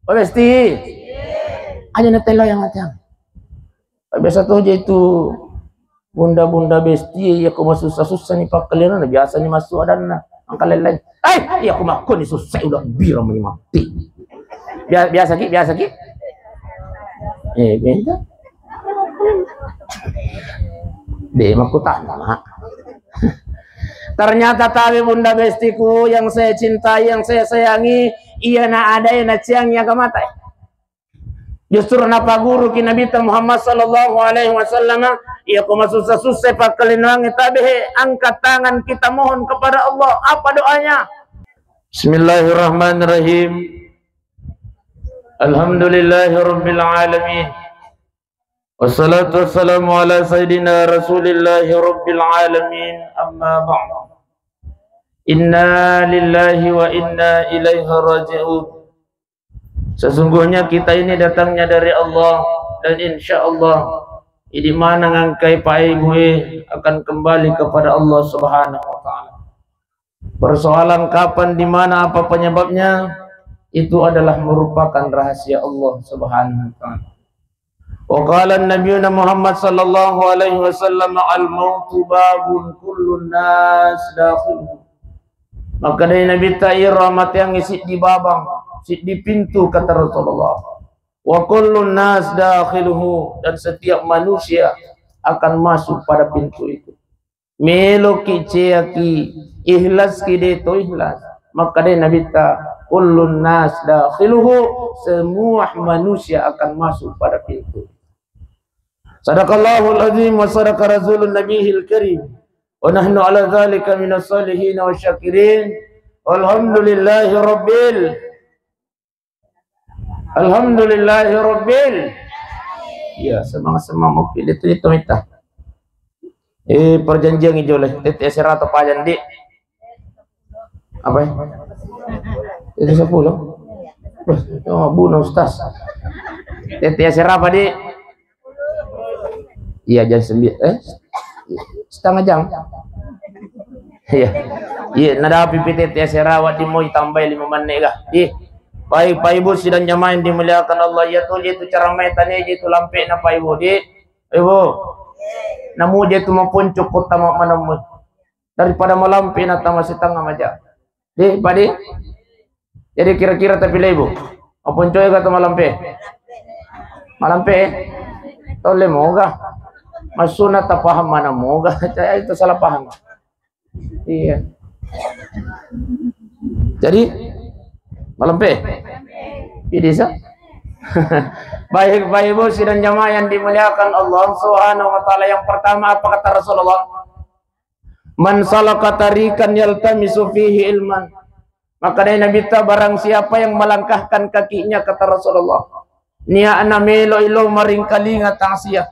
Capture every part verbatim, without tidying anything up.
Pak Besti. Aja na telo yang matang. Biasa to je itu bunda-bunda besti, iya ko masussa-sussa ni pakkalena, biasa ni masuk adanna. Angka lain-lain. Eh, iya ko makko ni sussa udah bira meni mati. Bia-, biasa ki, biasa ki. Eh, beda. Deh, makku tanya, Mak. Ternyata tabe bunda bestiku yang saya cintai, yang saya sayangi, iya na ada yang naciang ya mata. Justru napaguruki Nabitta Muhammad sallallahu alaihi wasallam, iya ko masussa-sussa pakkalinoangnge tabe, angkat tangan kita mohon kepada Allah. Apa doanya? Bismillahirrahmanirrahim. Alhamdulillahirabbil alamin. Wassalatu wassalamu ala sayyidina Rasulillahi rabbil alamin. Amma ba'du. Inna lillahi wa inna ilaihi raji'un. Sesungguhnya kita ini datangnya dari Allah, dan insya Allah, idi mana ngangkai paibue akan kembali kepada Allah Subhanahu wa Ta'ala. Persoalan kapan, di mana, apa penyebabnya, itu adalah merupakan rahasia Allah Subhanahu wa Ta'ala. Wa qala Nabiyuna Muhammad sallallahu alaihi wasallam, "Al-mautu babun kullun nas dakhiluhu." Makkedai Nabitta, iro amateangnge siddi babang, siddi pintu, kata Rasulullah. Wa kullun nas dakhiluhu, dan setiap manusia akan masuk pada pintu itu. Meloki ceaki, ihlaski de to ikhlas. Makkedai Nabitta, kullun nas dakhiluhu, semua manusia akan masuk pada pintu. Sadaqallahul azim wa sadaqa rasulun nabihil karim. Wa nahnu ala dzalika minas salihin wa syakirin. Walhamdulillahi rabbil Alhamdulillahi rabbil. Iya, semangat-semangat. Oke, itu, itu minta. Eh, perjanjian ijo le. Tete asera to pajan, Dik. Apa ya? Itu sepuluh. Wah, oh, bunuh Ustaz. Tete asera apa, Dik? Iya, jam sembilan, eh? Setengah jam. Iya. Iya, nadapi P T T S R A wadi mau tambai lima menit kah? Iya. Pai, pai bu sidang jamaah yang dimuliakan Allah, iya tu, iya tu cara mai tane, iya tu lampe na pai bu, di. Ibu. Namu iya tu mapuncuk kota ma-, manemu. Daripada malampe na tama setengah maja. Di, padi. Jadi kira-kira tapi lebu. Apa ncoy kata malampe? Malampe? Tolle moga. Masuna tapaham mana moga. Saya itu salah paham. Iya. Jadi malampe? Ini sa. Baik, Bapak Ibu sidang jamaah yang dimuliakan Allah Subhanahu wa Ta'ala. Yang pertama, apa kata Rasulullah? "Man salaka tariqan yaltamisu fihi ilman." Makkedai Nabitta, barang siapa yang melangkahkan kakinya, kata Rasulullah, niatna melo ilo maringkalinga tausiah.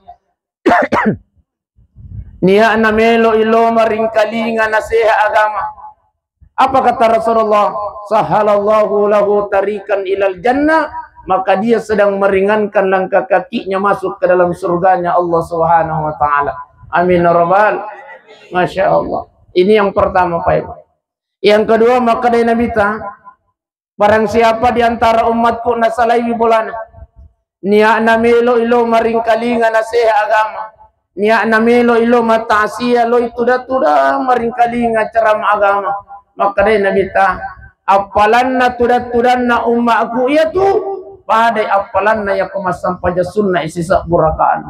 Niatna melo ilo maringkalinga nasihat agama. Apa kata Rasulullah? "Sahhalallahu lahu tariqan ilal jannah," maka dia sedang meringankan langkah kakinya masuk ke dalam surganya Allah Subhanahu wa Ta'ala. Amin ya Rabbal. Masya Allah. Ini yang pertama, Pak Ibu. Yang kedua, makkedai Nabitta, barang siapa di antara umatku nasalaiwi bolana, niatna melo ilo maringkalinga nasihat agama, niatna melo ilo matausiah, loi tuda-tuda maringkalinga ceramah agama, makkedai Nabitta, appalanna tuda-tudanna umatku iya tu padai appalanna iya ko massampajang sunna isi sabbu rakaat.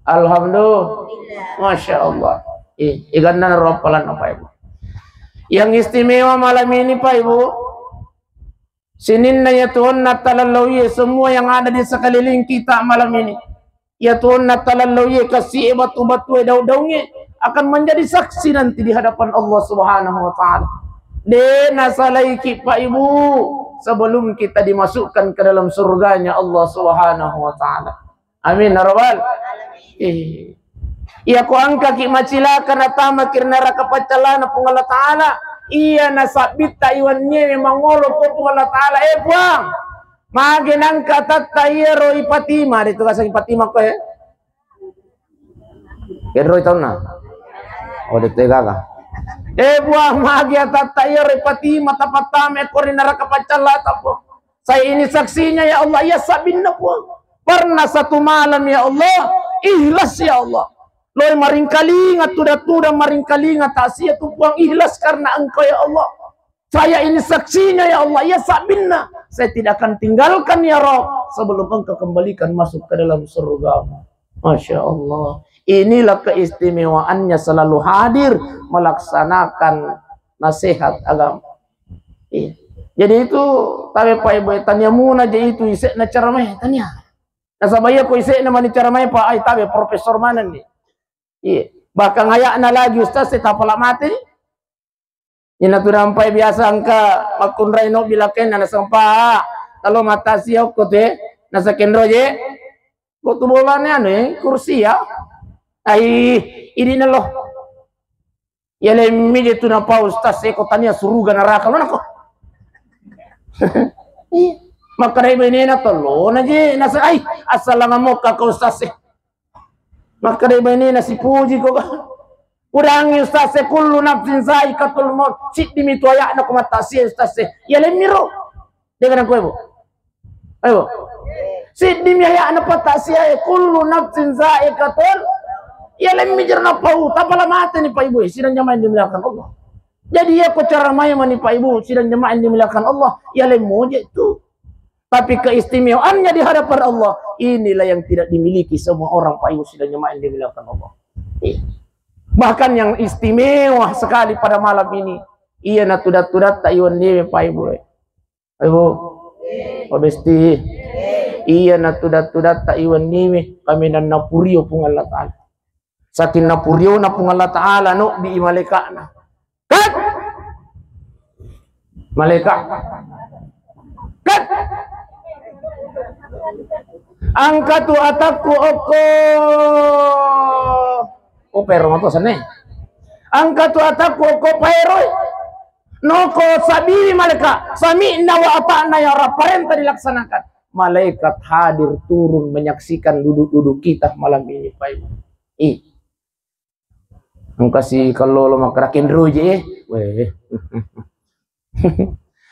Alhamdulillah. Masya Allah. Eh, iganna ro appalanna, Pak Ibu. Yang istimewa malam ini, Pak Ibu, sininna iya tuonna talalloie semua yang ada di sekeliling kita malam ini. Iya tuonna talalloie kasi batu-batu daun-daunge akan menjadi saksi nanti di hadapan Allah Subhanahu wa Ta'ala. De nasalaiki, Pak Ibu, sebelum kita dimasukkan ke dalam surganya Allah Subhanahu wa Ta'ala. Amin ya rabbal. Eh. Iya ko engkaki macilaka natamaki ri neraka paccallana Puang Allah Ta'ala, iya nasabbitta iwannie mangolo ko Puang Allah Ta'ala, eh Puang, mage nangka tatta iyaro ipatima, de tu kasang ipatima ko, eh. Kenroi taunna. Oh, de tu gaga. Eh Puang, mage tatta iyaro ipatima tapattama ko ri neraka paccallata, Puang. Saya ini saksinya ya Allah, iya sabbinna Puang. Pernah satu malam ya Allah, ikhlas ya Allah. Loi maringkalinga tudang-tudang, maringkalinga takziah tu Puang, ikhlas karena Engkau ya Allah. Saya ini saksinya ya Allah, iya sabbinna. Saya tidak akan tinggalkan ya Rabb sebelum Engkau kembalikan masuk ke dalam surgamu. Masya Allah. Inilah keistimewaannya selalu hadir melaksanakan nasihat agama. Iya. Jadi itu tabe Pak Ibu, tania muna je itu ise'na ceramah, tania. Nasaba iya ko ise'na mani ceramah Pak, ai tabe profesor manenni. Iya. Bahkan aya'na lagi ustaz, saya tapala mate ni. Ina tu nampai biasa engka makkunrai no bilakenna nasempa talo mata siok ko te nasakenro je. Ko tu bolane anu eh, kursi ya. Ai, ini nelo. Ya lemmi je tu napa ustaz, seko tania suruga neraka lo nako. Iya. Makkedai bainena tollo na je nasa ai, assalanga mokka ko ustaz e. Makkedai bainena sipuji ko. Udangi ustaz e, kullu nafsin zaikatul maut. Siddimi tu aya'na ko mata sia ustaz e. Ya lemmi ro. Dega nangkue, Bu? Ayo. Siddimi aya'na pata sia e, kullu nafsin zaikatul. Ya lemmi jerna pau, tapala mate ni Pak Ibu, sidang jamaah yang dimuliakan Allah. Jadi ya ko cara mai mani Pak Ibu, sidang jamaah yang dimuliakan Allah, ya lemmo je tu. Tapi keistimewaannya di hadapan Allah, inilah yang tidak dimiliki semua orang Pak Ibu, sidang jamaah yang dimuliakan Allah. Iya. Bahkan yang istimewa sekali pada malam ini, iya na tudat-tudat tak iwan dewe Pak Ibu. Ibu, Pak Besti, iya na tudat-tudat tak iwan niwi, kami nan napurio Puang Allah Ta'ala. Saking napurio na Puang Allah Ta'ala, no bi malaikatna. Kat! Malaikat. Kat! Angkatu atakku okko. Oh, pero mato sana. Angkatu atakku okko paeroi. Noko sabiwi malaikat, sami'na wa ata'na ya Rabb, parenta dilaksanakan. Malaikat hadir turun menyaksikan duduk-duduk kita malam ini, Pak Ibu. Ih. Engka si kallolo makkaraken ruji, eh. Weh.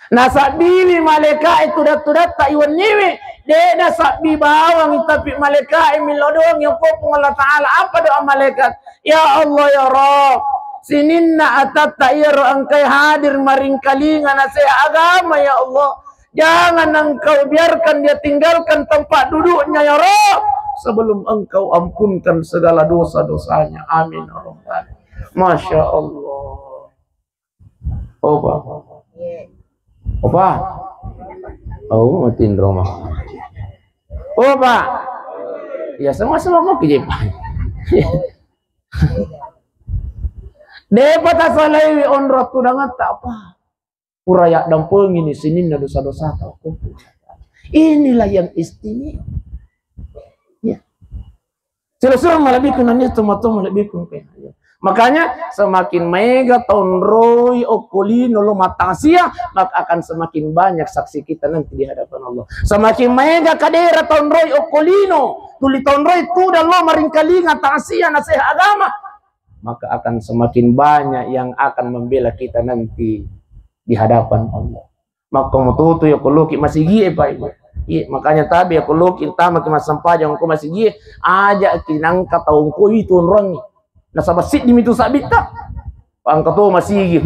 Nasabbiwi malaika'e tudat-tudatta iwenniwi, de' nasabbi bawangi, tapi malaika'e millau doangi okko Puang Allah Ta'ala. Apa doa malaikat? Ya Allah, ya Rabb, sininna atatta iyaro engkae hadir maringkalinga naseha agama, ya Allah. Jangan engkau biarkan dia tinggalkan tempat duduknya, ya Rabb, sebelum engkau ampunkan segala dosa-dosanya. Amin, ya Rabbal alamin. Masya Allah. Opa. Opa. Oh, matinro mah. Opa. Ya, sama-sama mau ke Jepang. Depa tasalaiwi onro tudangetta, apa? Pura yaddampengi ni sininna dosa-dosata. Inilah yang istimewa. Ya. Sila-sila malebbiku nania tomatoa malebbiku. Makanya semakin maega taonroi okko lino lo mattasia, maka akan semakin banyak saksi kita nanti di hadapan Allah. Semakin maega kadera taonroi okko lino, tuli taonroi tudang lo maringkalinga tasia naseha agama, maka akan semakin banyak yang akan membela kita nanti di hadapan Allah. Makko mututu ya koloki masigie, Pak Ibu. Iya, makanya tabe ya koloki tamaki massempajang ko masigie, aja ki nangka tau ko itu onroangi. Nasaba siddimi tu sabbitta. Pangka to masigi.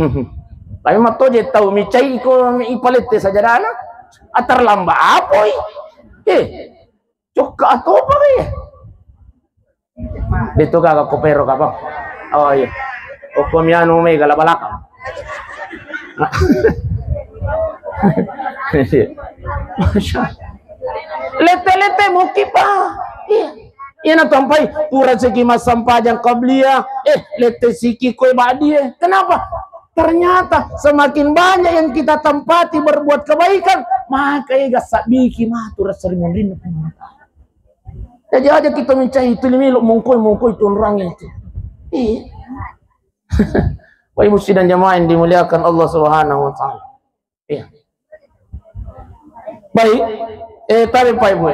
Tapi mattoje tau micai ko ipalette sajadana. Atar lamba apoi. Eh, Cokka atopa ka iya. Deto gaga ko pero kapang. Oh iya. Okko mianu mega la balakang. Lete-lete muki pa. Iya. Iya na tampai pura siki massempajang qabliyah. Eh, lete siki koe badie. Kenapa? Ternyata semakin banyak yang kita tempati berbuat kebaikan, maka ega sabbiki matu rasa rindu. Jadi aja kita mencari itu lima lo mongkoi mongkoi tu orang itu. Iya. Bapak Ibu sidang jamaah yang dimuliakan Allah Subhanahu wa Ta'ala. Iya. Baik. Eh, tapi Pak Ibu.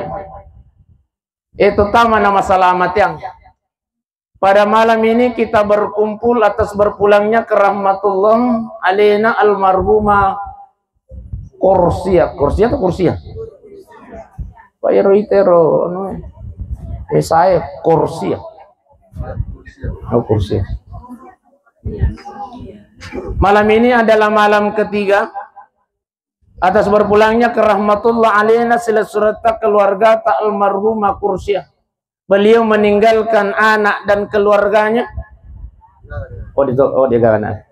Eh, terutama nama selamat yang Pada malam ini kita berkumpul atas berpulangnya ke rahmatullah alena almarhumah Korsia, korsia atau kursia? Pak ero itero anu, misalnya korsia. Oh, kursia. Malam ini adalah malam ketiga atas berpulangnya ke rahmatullah alaina silessuretta keluarga ta almarhumah Kursia. Beliau meninggalkan anak dan keluarganya. Oh, itu, oh, dia gak anak.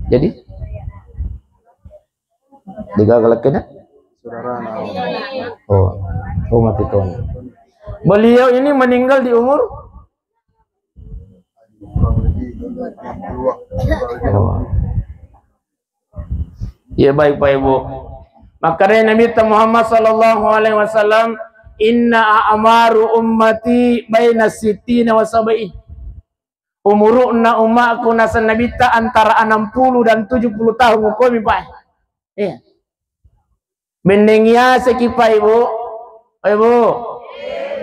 Jadi? Dia gak anak? Saudara anak. Oh, oh, mati tuh. Beliau ini meninggal di umur? Oh. Iya, baik, Pak Ibu. Makanya Nabi Muhammad sallallahu alaihi wasallam, "Inna a'maru ummati baina sittina wa sab'in." Umuruna umatku, nasa Nabitta, antara enam puluh dan tujuh puluh tahun, ukomi, Pak. Iya. Benneng yaseki, Pak Ibu. Pak Ibu.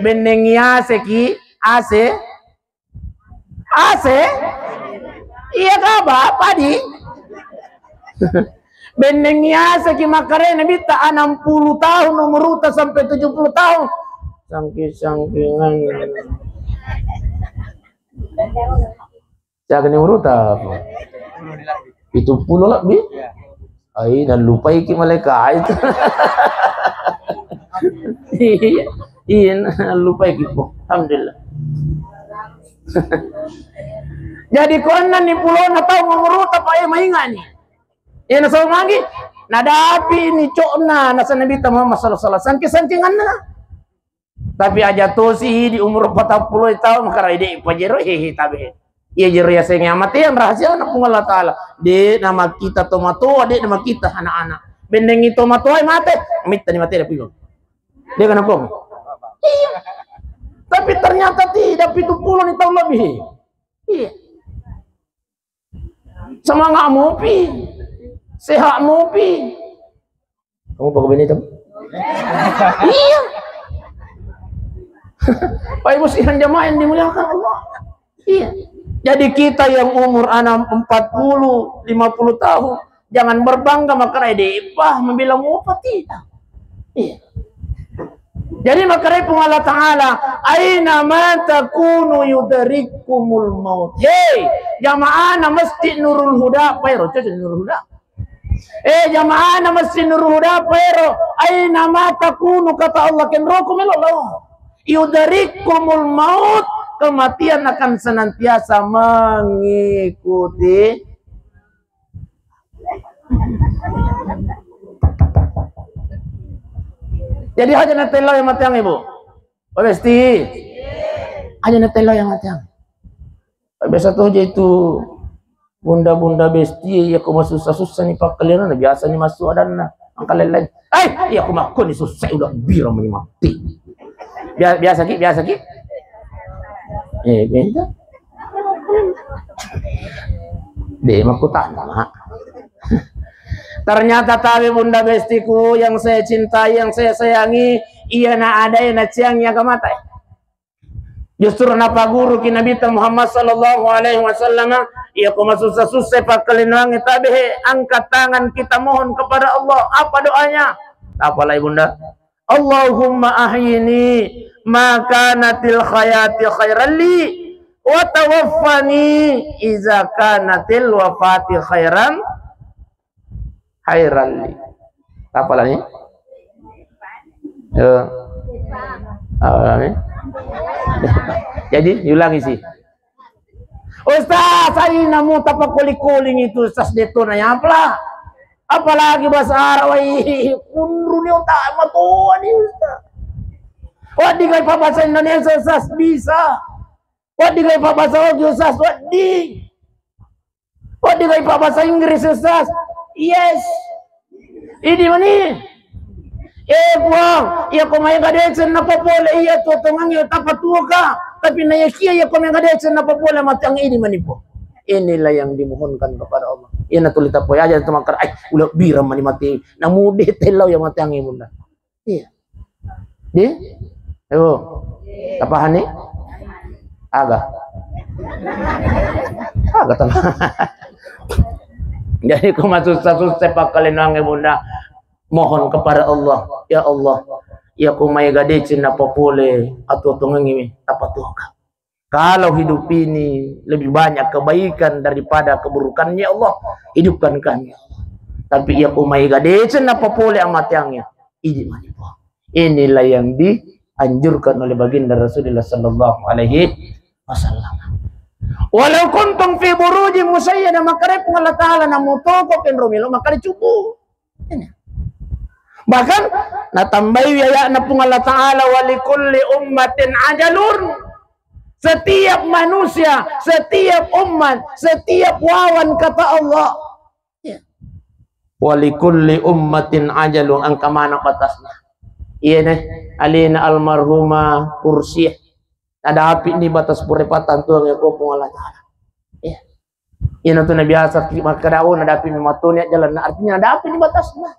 Benneng yaseki, ase. Ase? Iya kah, Bapak di? Benneng yaseki makare Nabitta, enam puluh tahun umuruta sampai tujuh puluh tahun. Sangki-sangkingan. Siaga ni umuruta? Pitu puluh lebih? Ai, nallupaiki malaikat itu. Iya, iya, nallupaiki, po. Alhamdulillah. Jadi, konna ni pulona tau umuruta, Pak, eh, maingani. Iya, nasau magi. Nadapi ni cokna, nasa Nabitta Muhammad sallallahu alaihi wasallam. Sangki-sangkinganna. Tapi aja tosi di umur patappulo taung, makarai de pajero, hehe, tabe. Iya jero yasengnge amateang rahasiana Puang Allah Ta'ala. De namakkita tomatoa, de namakkita anak-anak. Bennengngi tomatoa mate, mittani mate da Puang. De kana Puang. Iya. Tapi ternyata tidak, pitu puluh ni taung lebih. Iya. Semangat mupi. Sehat mupi. Kamu pakai bini tem? Iya. Pak Ibu sidang jamaah yang dimuliakan Allah. Iya. Jadi kita yang umur enam, empat puluh, lima puluh tahun, jangan berbangga makare de pa membilang mupa, tidak. Iya. Jadi makare Puang Allah Ta'ala, "Aina ma takunu yudrikkumul maut." Hei, jamaahna Masjid Nurul Huda, Pak Ero, cocok Nurul Huda. Eh, jamaahna Masjid Nurul Huda, Pak Ero, "Aina ma takunu," kata Allah, "kenroko melo lao. Yudrikkumul maut," kematian akan senantiasa mengikuti. Jadi aja natellau yang mateang, Ibu. Pak Besti. Aja natellau yang mateang. Biasa tuh aja itu bunda-bunda Besti, iya ko masussa-sussa ni pakkalirana, biasa ni masuk adanna. Angka lain-lain. Eh, iya ko makko ni sussa udah bira meni mati. Bia-, biasa ki, biasa ki. Eh, beda. De, makutana, Mak. Ternyata tabe bunda bestiku yang saya cintai, yang saya sayangi, iya na ada yang naciang ya kamatai. Justru napaguruki Nabitta Muhammad sallallahu alaihi wasallam, iya ko masussa-sussa pakkalinangnge tabe, angkat tangan kita mohon kepada Allah. Apa doanya? Apalagi bunda? Allahumma ahyini ma kanatil hayati khairan li, wa tawaffani iza kanatil wafati khairan, khairan li. Apa lagi? Eh, apa lagi? Jadi, diulangi sih. Ustaz, aina mu tapakoli-koling itu, Ustaz, de to na yampla. Apalagi bahasa Arab, wai, kunru ni otak matoa ni, Ustaz. Wadi kai pa bahasa Indonesia, Ustaz, bisa. Wadi kai pa bahasa Ogi, Ustaz, wadi. Wadi kai pa bahasa Inggris, Ustaz. Yes. Idi mani. Eh, Puang, iya ko maega deceng napapole iya tuo tongang iya tapatuoka. Tapi na iya kia iya ko maega deceng napapole mateang, idi mani, Puang. Inilah yang dimohonkan kepada Allah. Iya na tuli tapoe aja tu makkara, ai, ulak birang mani mate. Namu de tellau iya mateang, Bunda. Iya. Di? Ayo. Tapahani? Aga. Aga tapahani. Jadi ko masussa-sussa pakkalenangnge, Bunda, mohon kepada Allah, ya Allah, iya ko maega deceng napapole atuo-tuongengngi tapatuoka. Kalau hidup ini lebih banyak kebaikan daripada keburukannya, ya Allah, hidupkan kami, ya Allah. Tapi iya ko maega deceng napapole amateangnge, idi mani, Puang. Inilah yang dianjurkan oleh baginda Rasulullah sallallahu alaihi wasallam. Walau kuntum fi burujin musyayyadah, makkeda Puang Allah Ta'ala, namutoko kenro melo makkeda cupu. Bahkan natambai aya'na Puang Allah Ta'ala, "Wa likulli ummatin ajalun." Setiap manusia, setiap umat, setiap wawan, kata Allah. Ya. "Wa likulli ummatin ajalun," engka maneng batasna. Iya ne, alena almarhumah Kursiah. Nadapi ni batas pura pattantuang ko Puang Allah Ta'ala. Ya. Iyana tu nabiasa ki makkeda, "Oh, nadapi memang tu ni jalan." Artinya nadapi ni batasna.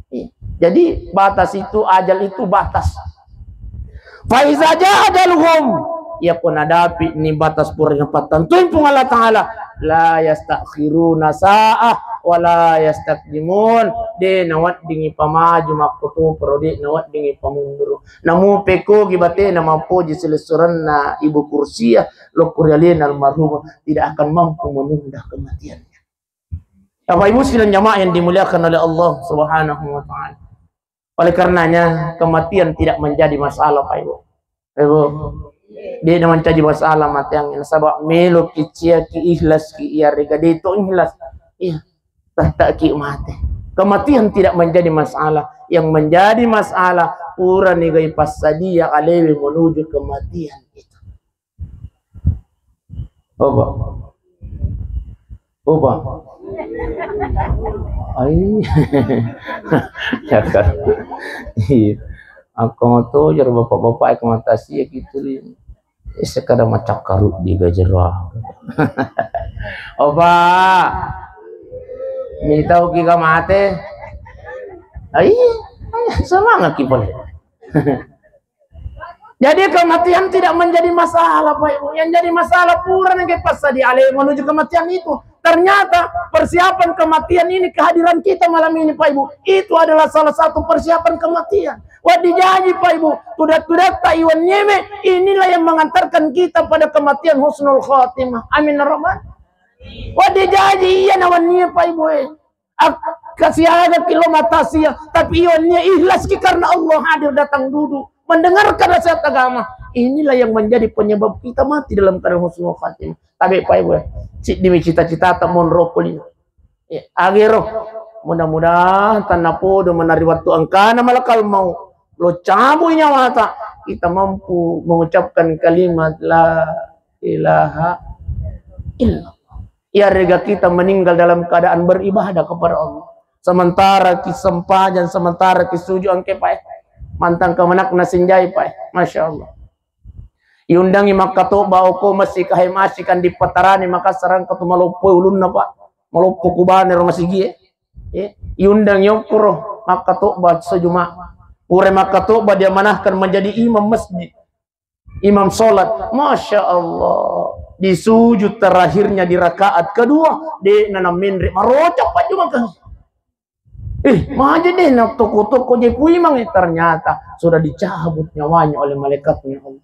Iya. Jadi batas itu, ajal itu batas. Fa iza jaa ajaluhum, iya ko nadapi ni batas pura pattantui Puang Allah Ta'ala, la yastakhiruna sa'ah wa la yastaqdimun. De naweddingi pamaju makkutoparo, de naweddingi pamunduru. Namupekkogi batena mappoji silessurenna Ibu Kursiah, lokko ri alena almarhumah, tidak akan mampu menunda kematiannya. Bapak Ibu sidang jamaah yang dimuliakan oleh Allah Subhanahu wa Ta'ala. Oleh karenanya, kematian tidak menjadi masalah, Pak Ibu. Pak Ibu, de namancaji masalah mateang, nasaba melo ki ciaki ikhlas ki, iya rega de to ikhlas. Iya, tettaki mate. Kematian tidak menjadi masalah. Yang menjadi masalah, purani gai passadia alewe menuju kematian itu. Oba. Oba. Ai. Ya kan. Iya. Aku mau tuh, jar bapak-bapak, aku mau tasia gitu, Lin. Eh, sekarang macam karut di gajera. Oba. Mitau ki ga mate. Ai, ai, semangat ki pale. Jadi kematian tidak menjadi masalah, Pak Ibu. Yang jadi masalah pura nengke passadia ale menuju kematian itu. Ternyata persiapan kematian ini, kehadiran kita malam ini, Pak Ibu, itu adalah salah satu persiapan kematian. Waddi jaji, Pak Ibu, tudat-tudatta iwan nyeme, inilah yang mengantarkan kita pada kematian husnul khatimah. Amin ya rabbal. Waddi jaji iya nawannia, Pak Ibu, eh. Ak-, kasiaga ki lo matasia, tapi iwannya ikhlas ki karena Allah hadir datang duduk mendengarkan nasihat agama. Inilah yang menjadi penyebab kita mati dalam keadaan husnul khatimah. Tapi Pak Ibu, ya, siddi mi cita-cita tak mau rokok ini. Ya, agero. Mudah-mudahan tanah podo menari waktu angkana malakal mau lo cabui nyawata, kita mampu mengucapkan kalimat la ilaha illallah. Iyarega kita meninggal dalam keadaan beribadah kepada Allah. Sementara ki sempajang, sementara ki sujud engke, Pak, eh. Mantang kemenakna senjai, Pak, eh. Masya Allah. Iundangi makkatoba oko mesti kahai masi kan dipetarani Makassar engka tu maloppo ulunna, Pak. Maloppo kubane ro masigi, eh. Eh, iundang yokkoro makkatoba sejuma. Pura makkatoba dia manahkan menjadi imam masjid. Imam sholat, Masya Allah, di sujud terakhirnya di rakaat kedua, de nanaminri marocok paju maka. Eh, maja de na toko-toko je puimang, eh, ternyata sudah dicabut nyawanya oleh malaikatnya Allah.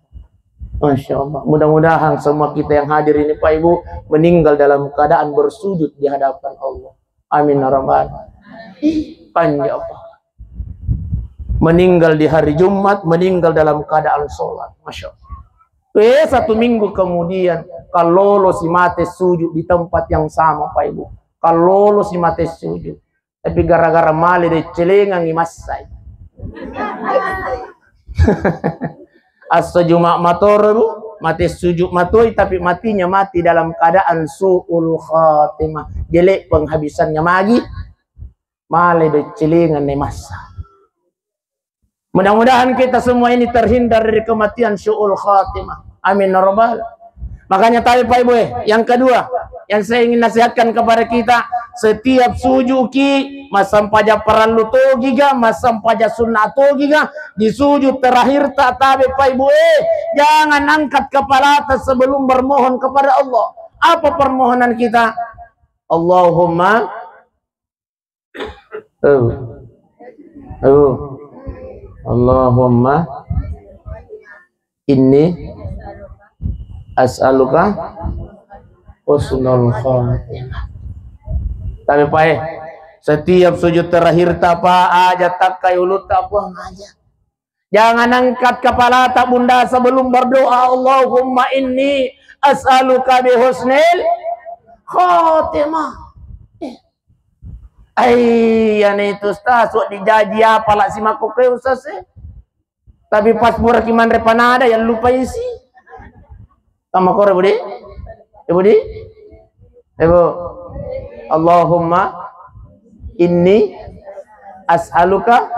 Masya Allah. Mudah-mudahan semua kita yang hadir ini, Pak Ibu, meninggal dalam keadaan bersujud di hadapan Allah. Amin ya rabbal. Ih, panjang apa? Meninggal di hari Jumat, meninggal dalam keadaan sholat. Masya Allah. Eh, satu minggu kemudian, kalau lo si mate sujud di tempat yang sama, Pak Ibu. Kalau lo si mate sujud. Tapi gara-gara male de celengangi massai. Asso Juma matoro, Bu, mate sujud matoi, tapi matinya mati dalam keadaan su'ul khatimah. Jelek penghabisannya magi, male de celengan ne massa. Mudah-mudahan kita semua ini terhindar dari kematian su'ul khatimah. Amin ya rabbal. Makanya tabe, Pak Ibu, eh, yang kedua yang saya ingin nasihatkan kepada kita, setiap sujuki, massampaja parallu togiga, massampaja sunnah togiga, di sujud terakhir tak tabe, Pak Ibu, eh, jangan angkat kepala atas sebelum bermohon kepada Allah. Apa permohonan kita? Allahumma Oh. Oh. Allahumma inni as'aluka husnul khatimah. Tapi pae, setiap sujud terakhir tapa aja takkai ulutta, Puang, aja. Jangan angkat kepala tak bunda sebelum berdoa, Allahumma inni as'aluka bi husnil khatimah. Eh. Ai, ane itu ustaz, sok dijaji apa lak si makko ke ustaz, eh? Tapi pas pura ki manre panada, yang lupa isi. Tama kore, Budi? Eh, Budi? Eh, Bu? Allahumma inni as'aluka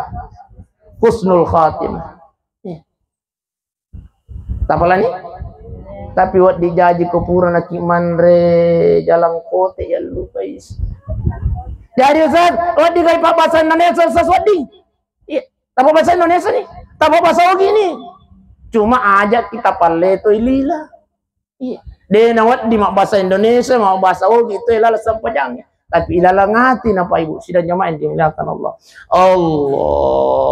husnul khatimah. Eh. Tapalani? Tapi wedding jaji ko pura naki manre jalang kote, yang lupa isi. Jadi, Ustaz, wedding kai pabbasa Indonesia, Ustaz, wedding. Iya. Tapa bahasa Indonesia ni, tapa bahasa Ogi ni. Cuma aja kita palle to ilila. Iya. De na wedding mabbahasa Indonesia, mabbahasa Ogi to ilala sempajang. Tapi ilalang ati napa ibu sidang jamaah yang dimuliakan Allah. Allahu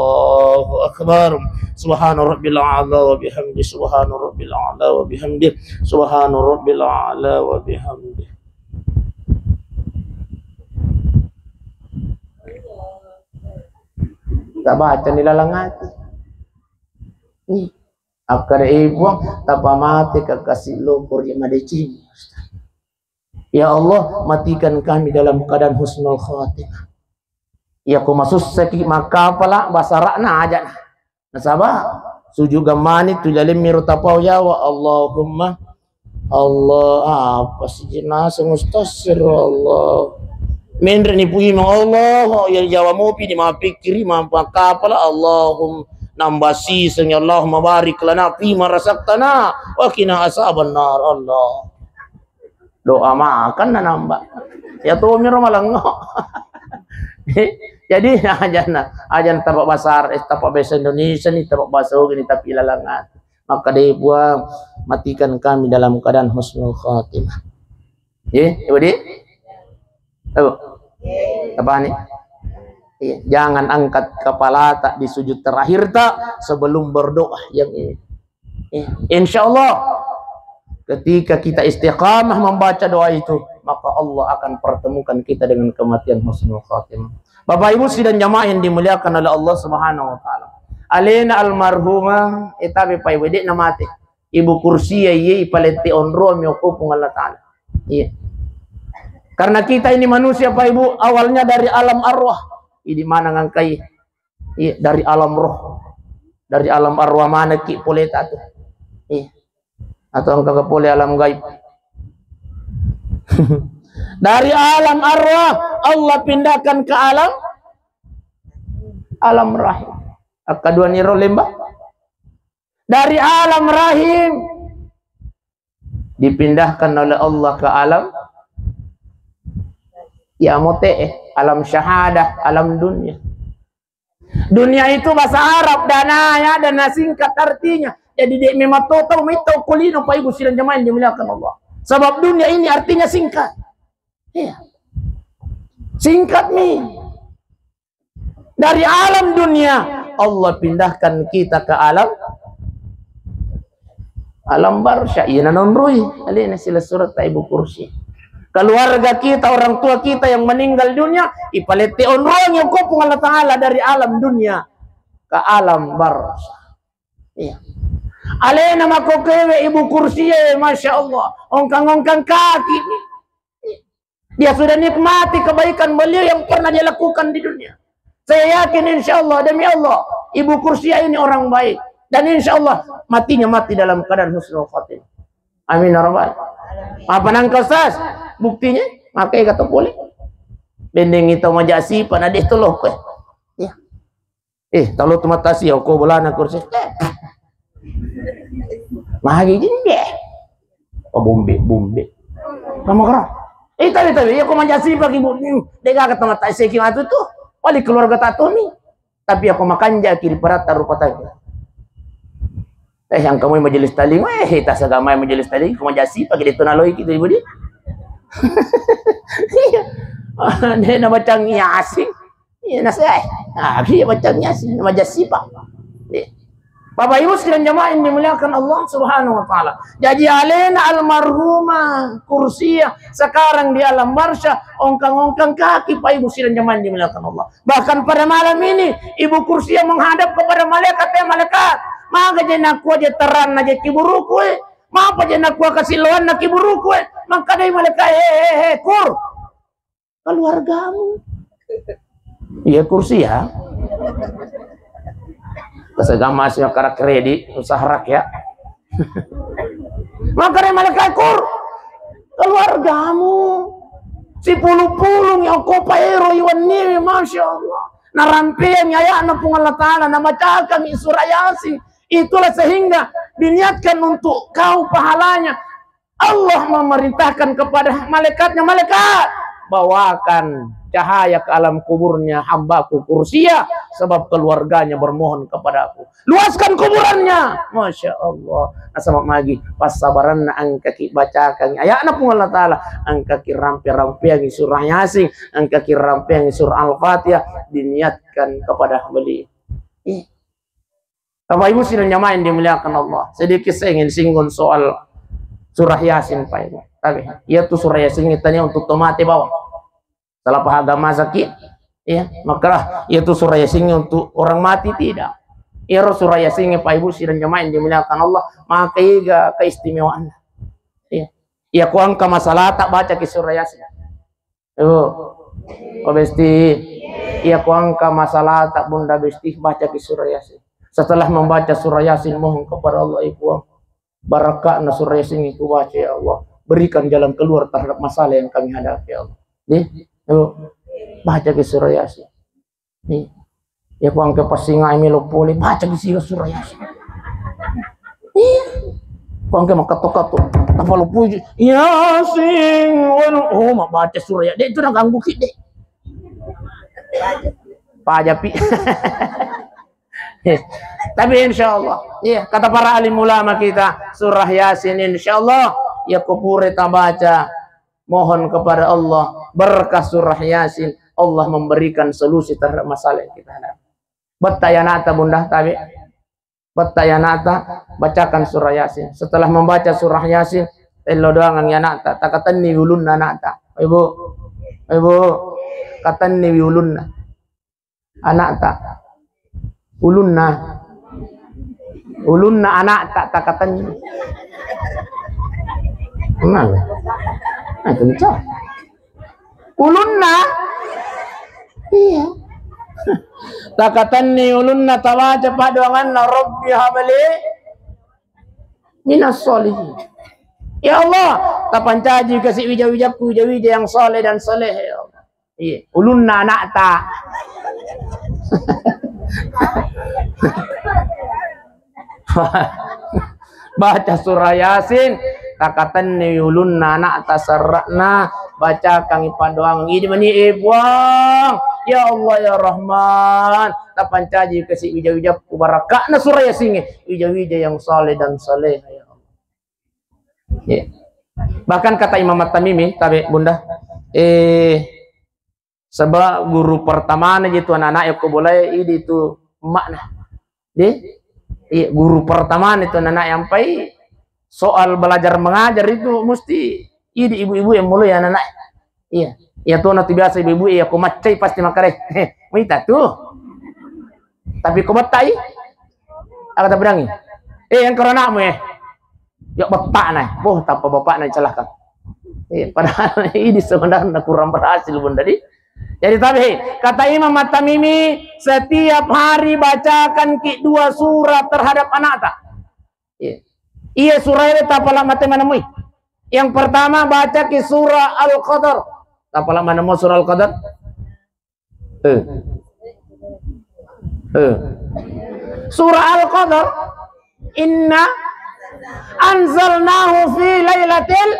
Akbar. Subhana Rabbil A'la wa bihamdi. Subhana Rabbil A'la wa bihamdi. Subhana Rabbil A'la wa bihamdi. Tabaca ni lalang ati. Ih, akkada, eh, Puang, tapamate ka kasi loko ri madeceng. Ya Allah, matikan kami dalam keadaan husnul khatimah. Ya, ko masussaki makkapala, basara'na aja. Nasaba sujud gammani tu laleng miro tapau yawa, Allahumma Allah, apa sih naseng ustaz, Allah. Menre ni pui ma Allah, ya jawa mopi di mapikkiri, mappakapala, Allahum nambah siseng, ya Allahumma barik lana fi ma razaqtana wa qina azaban nar, Allah. Doa makan na nambah. Ya to miro malengo. Jadi ajana, ajana tapa bahasa Arab, eh, tapa bahasa Indonesia ni, tapa bahasa Ogi ni, tapi lalang ati. Makkadai Puang, matikan kami dalam keadaan husnul khatimah. Ye, coba di? Coba. Apa ni? Iya, jangan angkat kepala tak di sujud terakhir tak sebelum berdoa yang ini. Iya. Insya Allah, ketika kita istiqamah membaca doa itu, maka Allah akan pertemukan kita dengan kematian husnul khatimah. Bapak Ibu sidang jamaah yang dimuliakan oleh Allah Subhanahu wa Ta'ala. Alena almarhumah, eh, tapi Pak Ibu, de' namate. Ibu Kursia, iya, ipalette onroang mi okko Puang Allah Ta'ala. Iya. Karena kita ini manusia, Pak Ibu, awalnya dari alam arwah. Idi mana ngangkai? Iya, dari alam roh. Dari alam arwah mana ki pole tatu? Iya. Atau engka pole alam gaib? Dari alam arwah, Allah pindahkan ke alam, alam rahim. Akkadua niro lemba. Dari alam rahim dipindahkan oleh Allah ke alam, ya, mote, eh, alam syahadah, alam dunia. Dunia itu bahasa Arab, dana ya, dana singkat artinya. Jadi, de' memang to tau mai tau kulino, Pak Ibu sidang jamaah yang dimuliakan Allah. Sebab dunia ini artinya singkat. Iya. Singkat mi. Dari alam dunia, Allah pindahkan kita ke alam, alam barzah. Iya nanonroi. Alena sila surat Ibu Kursi. Keluarga kita, orang tua kita yang meninggal dunia, ipalette onroang okko Puang Allah Ta'ala dari alam dunia ke alam barzah. Iya. Alena makokewe Ibu Kursi, eh, Masya Allah. Ongkang-ongkang kaki. Dia sudah nikmati kebaikan beliau yang pernah dia lakukan di dunia. Saya yakin, insya Allah, demi Allah, Ibu Kursia ini orang baik. Dan insya Allah, matinya mati dalam keadaan husnul khatimah. Amin ya rabbal. Apa nangka, Ustaz? Buktinya, makanya kata boleh. Bendeng itu maja sipa, na de' tolokko. Ya. Eh, talo tu mata si, okko bolana kursi. Magi jinde. Oh, bombe, bombe. Kamu kera. Eh, tapi, tapi, ya, ko manjasi pagi, Bu. Hmm, de' gaga tama tai seki matu tu. Wali keluarga tatu ni. Tapi aku makanja kiri parata rupa tadi. Eh, yang kamu majelis talim, eh, tas agama majelis talim, ko manjasi pagi de' tu naloi kita, Ibu di. Iya. De' na bacang Yasin. Iya, nasihat. Ah, iya, baca Yasin, baca sipa. Iya. Bapak Ibu sidang jamaah yang dimuliakan Allah Subhanahu wa Ta'ala. Jadi, alena almarhumah Kursia sekarang di alam barzah, ongkang-ongkang kaki, Pak Ibu sidang jamaah yang dimuliakan Allah. Bahkan pada malam ini, Ibu Kursia menghadap kepada malaikat, "Eh, malaikat, maga je nakua je terang na je kiburuku, eh? Mapa je nakua kasiloan na kiburuku, eh?" Maka dari malaikat, "Eh, eh, eh, Kur, keluargamu." Iya, Kursia. Kesegama sih, kara kredit, usaha rakyat. Maka dari malaikat, "Kur, keluargamu." Sipulu-pulung yang kopa ero iwan niwi, Masya Allah. Narampeang ayatna Puang Allah Ta'ala, namacakan surah Yasin. Itulah sehingga diniatkan untuk kau pahalanya. Allah memerintahkan kepada malaikatnya, "Malaikat, bawakan cahaya ke alam kuburnya hambaku Kursia, sebab keluarganya bermohon kepadaku. Luaskan kuburannya." Masya Allah. Nasaba magi passabaranna engkaki bacakan ayatna Puang Allah Ta'ala, engkaki rampe-rampeangi surah Yasin, engkaki rampeangi surah Al-Fatihah, diniatkan kepada beliau. Ih. Bapak Ibu sidang jamaah yang dimuliakan Allah, sedikit saya ingin singgung soal surah Yasin, Pak Ibu. Tapi, iya tu surah Yasin kita ni untuk tomate bawang. Salah paham agama sakit, iya, maka iya tu surah Yasin untuk orang mati, tidak. Iya, surah Yasin, Pak Ibu sidang jamaah yang dimuliakan Allah, maka iga keistimewaan. Iya. Iya, ku engka masalah tak baca ki surah Yasin. Ibu, oh, Besti, iya, ku engka masalah tak Bunda Besti, baca ki surah Yasin. Setelah membaca surah Yasin, mohon kepada Allah, Ibu, barakahna surah Yasin itu baca, ya Allah. Berikan jalan keluar terhadap masalah yang kami hadapi, ya Allah. Nih, Ibu, baca ki surah Yasin. Iya. Iya, ku engka passingai melo pole, baca ki siga surah Yasin. Iya. Ku engka makkato-kato, tapalupui, "Yasin, wal-," oh, mabbaca surah ya. Dek, itu naganggu ki, Dek. Pajapi. Tapi insya Allah, iya, kata para alim ulama kita, surah Yasin, insya Allah, iya, ko pura tabaca, mohon kepada Allah, berkah surah Yasin, Allah memberikan solusi terhadap masalah yang kita hadapi. Betta ya anakta, Bunda, tabe. Betta ya anakta, bacakan surah Yasin. Setelah membaca surah Yasin, tello doangang ya anakta, takatenni ulunna anakta. Ibu, Ibu, katenni ulunna. Anakta. Ulunna. Ulunna anakta takatenni. Mana? Nah, kencang. Ulunna. Iya. Takatenni ulunna, tabaca paddoanganna, "Rabbi habli minas sholihin." Ya Allah, tapancaji kasi wija-wijakku, wija-wija yang saleh dan saleh, ya Allah. Iya, ulunna anakta. Baca surah Yasin, takatenni ulunna anakta serra'na, bacakangi paddoang. Idi mani, eh, Puang, ya Allah, ya Rahman, tapancaji kasi wija-wijakku barakahna surah Yasin, wija-wija yang saleh dan saleh, ya Allah. Iya. Bahkan kata Imam At-Tamimi, tabe, Bunda, eh, sebab guru pertamana je tu anak-anak yang ko boleh, idi tu emakna. Deh? Iya, guru pertamana itu anak-anak yang pai soal belajar mengajar itu mesti idi ibu-ibu yang mulai anak-anak. Iya. Iya tu, na tu biasa ibu-ibu, iya, ko maccai pasti makkeda, "Heh, mita tu." Tapi ko bettai, aga tabilangi? "Eh, yang karena mu, eh." Ya, bapakna. Boh, tanpa bapakna celaka. Eh, padahal ini sebenarnya kurang berhasil, Bunda, di. Jadi, tapi, kata Imam At-Tamimi, setiap hari bacakan ki dua surah terhadap anakta. Iya. Iya, surah ini tapala mate mana mui. Yang pertama, baca ki surah Al-Qadar. Tapala mana mu surah Al-Qadar? Eh. Eh. Surah Al-Qadar, "Inna anzalnahu fi lailatil,"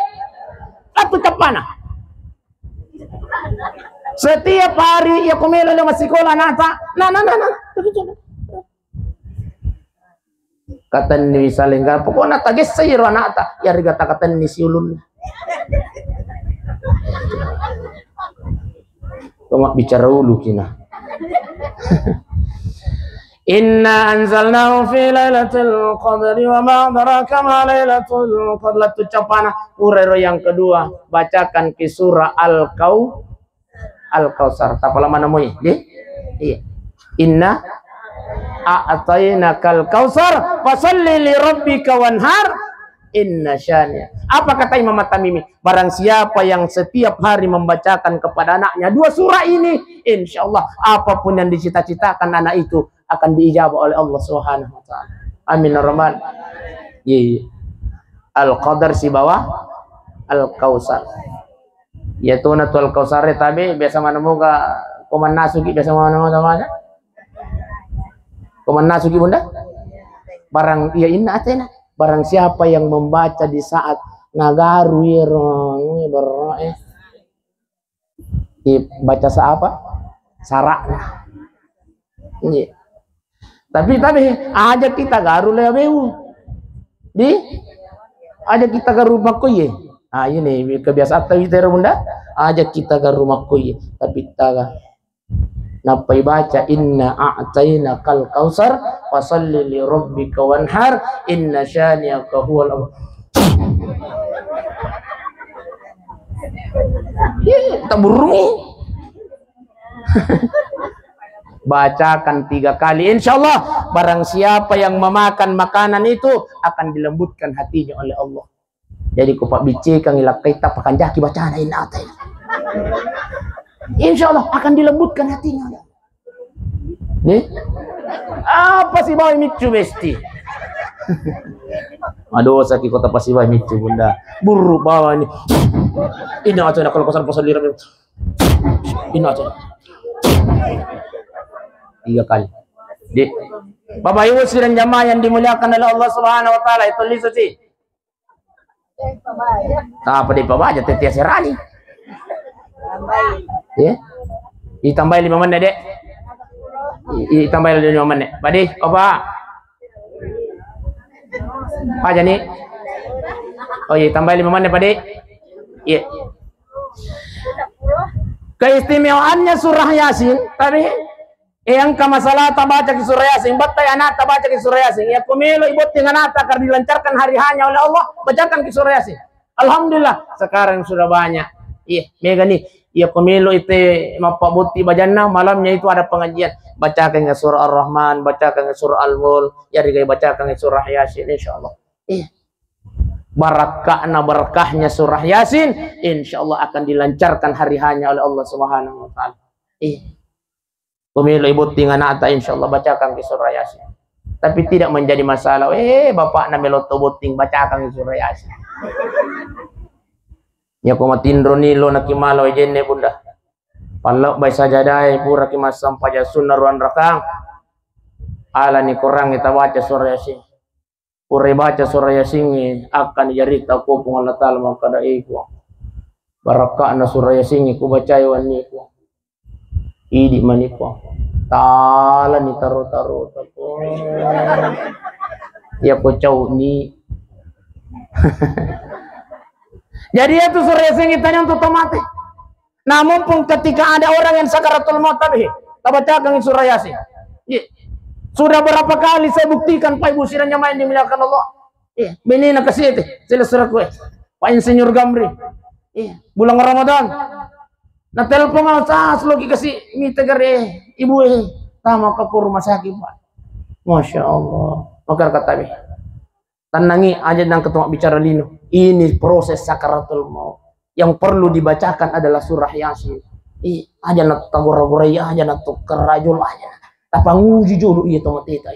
satu capana. Setiap hari, ya, ko melo le massikola anakta. Nah, nah, nah, nah. Katenni misalnya, enggak, pokoknya tagessa iro anakta, ya riga takatenni si ulunna. Cuma bicara ulu kina. Inna anzalnahu fi lailatul qadri wa ma adraka ma lailatul qadr. Lettu capana. Pura ero yang kedua, bacakan ki surah Al-Kau Al-Kautsar. Tapala mana moi? Di? Iya. Inna a'tainakal kautsar, fasalli li rabbika wanhar, inna syani'aka. Apa kata Imam At-Tamimi? Barang siapa yang setiap hari membacakan kepada anaknya dua surah ini, insya Allah apapun yang dicita-citakan anak itu akan diijabah oleh Allah Subhanahu wa taala. Amin ya rabbal. Iya, iya. Al-Qadar sibawa Al-Kautsar. Iya tona tu Al-Kautsar tabe biasa mana moga ko mannasuki biasa mana moga mana. Ko mannasuki Bunda? Barang iya inna atena. Barang siapa yang membaca di saat nagaru ero, ero, eh. Dibaca sa apa? Sara'na. Iya. Tapi, tapi, aja kita garu le abewu. Di? Aja kita garu makko iye. Ah, ini kebiasaan tahu itu, Bunda. Aja kita garu makko iye. Tapi taga. Nappa ibaca, "Inna a'tainakal kautsar, fasalli li rabbika wanhar, inna syani'aka huwal ab-" Iya, taburungi. Bacakan tiga kali. Insya Allah, barang siapa yang memakan makanan itu akan dilembutkan hatinya oleh Allah. Jadi, ko pabbiccekangngi lakkaita, pakanjaki bacana inna atena. Insya Allah akan dilembutkan hatinya. Nih? Apa sibawai miccu besti? Aduh, sakit kota pasti bawai miccu, Bunda. Buruk bawa ini. Inna atena kalau kosan pasal lirang. Inna atena. Tiga kali. Di. Bapak Ibu sidang jamaah yang dimuliakan oleh Allah Subhanahu wa taala, itu lisu sih. Apa dipabaca tette aserani? Ya. Ditambahi lima menit, Dek. I-, ditambahi lima menit. Padi, apa? Apa jadi? Oh iya, tambahi lima menit, Padi. Iya. Keistimewaannya surah Yasin, tapi Eh, engka masalah tabacaki surah Yasin, bettai anakta bacaki surah Yasin. Iya, ko melo ibotting anakta agar dilancarkan hari hanya oleh Allah, bacakan ki surah Yasin. Alhamdulillah, sekarang sudah banyak. Iya, mega nih. Iya, ko melo ite mappabotti bajanna, malamnya itu ada pengajian. Bacakan surah Ar-Rahman, bacakan surah Al-Mulk, ya digai bacakan surah Yasin, insya Allah. Iya. Barakkahna, berkahnya surah Yasin, insya Allah akan dilancarkan hari hanya oleh Allah Subhanahu wa taala. Iya. Pemelo ibotting anakta, insya Allah bacakan ki surah Yasin. Tapi tidak menjadi masalah. Eh, bapakna melo to botting, bacakan ki surah Yasin. Ya, ko matinro ni lo naki malo jenne, Bunda. Pallebbai sajadae pura ki massempajang sunna ruang rakang. Alani Quran kita baca surah Yasin. Pura baca surah Yasingnge, akkani jarita ko Puang Allah Ta'ala makkeda, "Eh, Puang, barakka'na surah Yasingnge kubacai wenni, Puang. Idi mani, Puang. Talani taro-taro, Puang. Ya ko cauni." Jadi, itu surah Yasingnge tanya untuk tomate. Nah, mumpung ketika ada orang yang sakaratul maut, tapi tabacakan surah Yasin. Iya. Sudah berapa kali saya buktikan, Pak Ibu sidang jamaah yang dimuliakan Allah. Iya, benena kasih itu, sila surah kue. Pak Insinyur Gamri. Iya, bulan Ramadan. Nah, telepon mau sas loki kasih mita gare, Ibu, eh, tama ke rumah sakit, Pak. Masya Allah. Maka kata, Tennangi, aja nang ketua bicara lino. Ini proses sakaratul maut. Yang perlu dibacakan adalah surah Yasin. Ih, aja na tagora-gorai, aja na tukkar rajul, aja. Tapanguji jolo iya tomateta.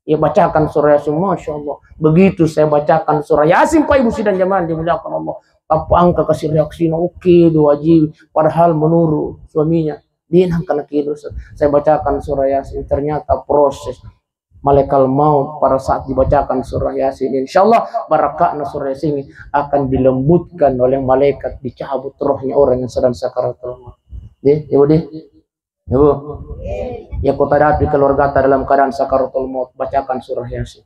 Iya, bacakan surah Yasin, Masya Allah. Begitu saya bacakan surah Yasin, Pak Ibu sidang jamaah dimuliakan Allah. Apa angka kasih reaksinya, oke, diwajibi. Padahal menurut suaminya, dia nang kena kira, saya bacakan surah Yasin. Ternyata proses malaikat maut pada saat dibacakan surah Yasin, insya Allah barakahna surah Yasin akan dilembutkan oleh malaikat, dicabut rohnya orang yang sedang sakaratul maut. Di, Ibu, di, Ibu. Ya, kau hadapi keluarga dalam keadaan sakaratul maut, bacakan surah Yasin.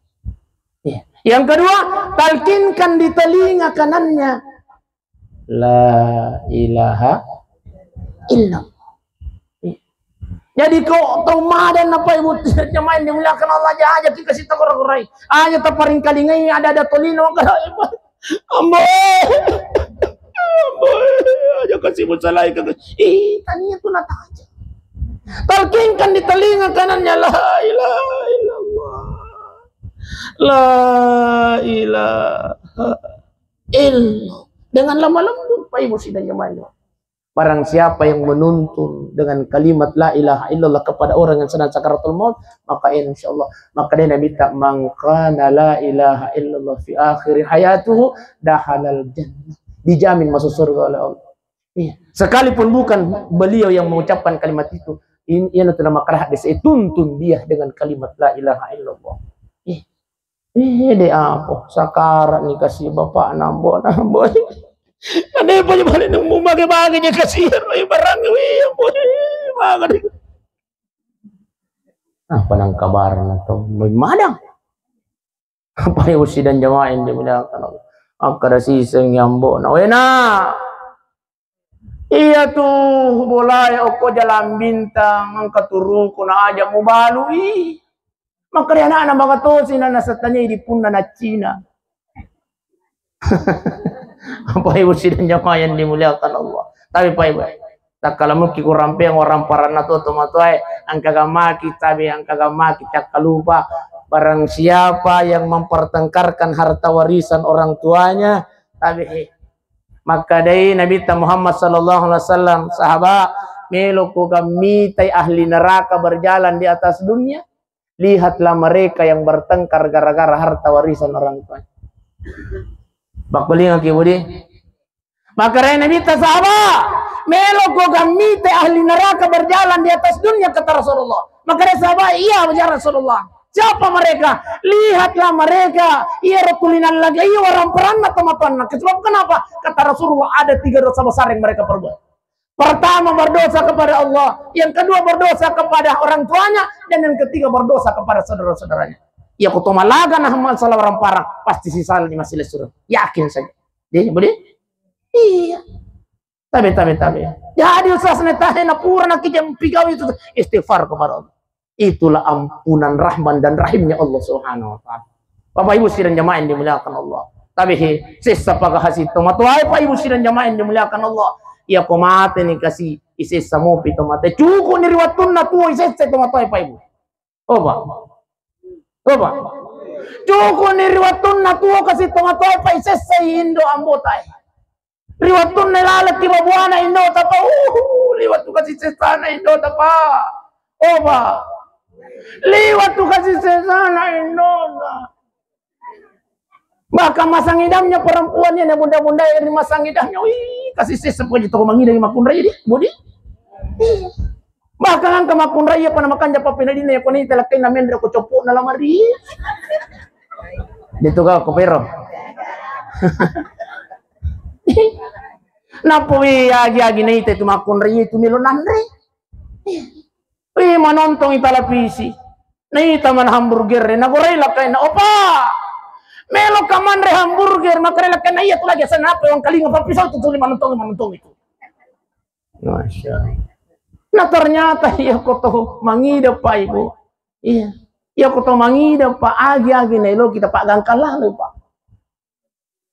Ya. Yang kedua, talkinkan di telinga kanannya. La ilaha illallah. Jadi ko tau madan na Pak Ibu jamaah yang dimuliakan Allah, aja, aja kita sita kura-kurai. Aja taparingkalingai ada-ada tolino, maka Ambo. Ambo. Aja kasih musalai ka. Ih, tania tu nataja. Talkinkan di telinga kanannya, la ilaha illallah. La ilaha illallah. Dengan lemah lembut, Pak Ibu sidang jamaah. Barang siapa yang menuntun dengan kalimat la ilaha illallah kepada orang yang sedang sakaratul maut, maka insya Allah, maka dia Nabi tak, "Man qala la ilaha illallah fi akhir hayatuhu dakhalal jannah." Dijamin masuk surga oleh Allah. Iya. Sekalipun bukan beliau yang mengucapkan kalimat itu, in, iya nanti nama kerah desa, eh, tuntun dia dengan kalimat la ilaha illallah. Iya. Eh, de apa? Sakara ni kasi bapak nambo, nambo. Ane pa balik nang mu mage-mage je kasi, eh, barang, wih, ambo, eh, mage ni. Apa nang kabar na to? Madang. Apa ya usi dan jamaah yang dimuliakan Allah? Akka da siseng yambo na wena. Iya tu bolae okko Jalan Bintang, engka turuku na aja mubalui. Makkeda ana'na, "Magatosi na nasatanyai di punna naccina." Apa ibu sidang jamaah yang dimuliakan Allah. Tapi Pak Ibu, takkala mukki kurampeang orang paranna to tomatoae, engka gammaki tabe, engka gammaki cakkalupa. Barang siapa yang mempertengkarkan harta warisan orang tuanya, tabe he. Makkedai Nabitta Muhammad sallallahu alaihi wasallam, "Sahabat, meloko gammitai ahli neraka berjalan di atas dunia? Lihatlah mereka yang bertengkar gara-gara harta warisan orang tuanya." Pakkulingaki, Budi. Makkedai Nabitta, "Sahabat, meloko gammitai ahli neraka berjalan di atas dunia?" kata Rasulullah. Makkedai sahabat, "Iya, ya Rasulullah." Siapa mereka? Lihatlah mereka. Iyaro tuli nallaga iya waramparanna tomatoanna. Sebab kenapa? Kata Rasulullah, ada tiga dosa besar yang mereka perbuat. Pertama, berdosa kepada Allah. Yang kedua, berdosa kepada orang tuanya. Dan yang ketiga, berdosa kepada saudara-saudaranya. Iya, ko to malaga na masalah waramparang, pasti sisala di masalah surga. Yakin saja. Dia, Budi? Iya. Tabe, tabe, tabe. Jadi usah senetahe na pura na kijang pigau itu istighfar kepada Allah. Itulah ampunan rahman dan rahimnya Allah Subhanahu wa Ta'ala. Bapak Ibu sidang jamaah yang dimuliakan Allah. Tabe he, sessa paga hasi tomatoae, Pak Ibu sidang jamaah yang dimuliakan Allah. Iya ko mate ni kasi isessa mopi tomatoae. Cukup ni ri wattunna tuo isessa tomatoae, Pak Ibu. Oba. Oba. Cukup ni ri wattunna tuo kasi tomatoae, Pak, isessai indo ambotae. Ri wattunna lalekki babuana indota, Pak, uh, liwat tu kasi sessana indota, Pak. Oh, Pak. Liwat tu kasi sessana indota. Bahkan masang idamnya perempuan ini, bunda-bunda ini masang idamnya, wih, kasi sessa pokoknya toko mangidang makunrai di, Budi. Bahkan engka makkunrai iya ko na makanja papinadinna iya ko ni telakkainna menre ko coppo'na lamari. Ditu ga ko pero. Nappa wi agi-agi naita itu makkunrai itu melo nanre. Wi manontongi televisi. Naita mana hamburger, nagorai lakkainna, "Opa, melo ka manre hamburger?" Makare lakkainna, "Iya tu lagi asenna apa wangkalinga pappisau tu tuli manontongi, manontongi itu." Masya Allah. Nah, ternyata iya ko to mangida, Pak, Ibu. Iya. Iya ko to mangida, Pak, agi-agi naelo kita, Pak, gangkal lalu, Pak.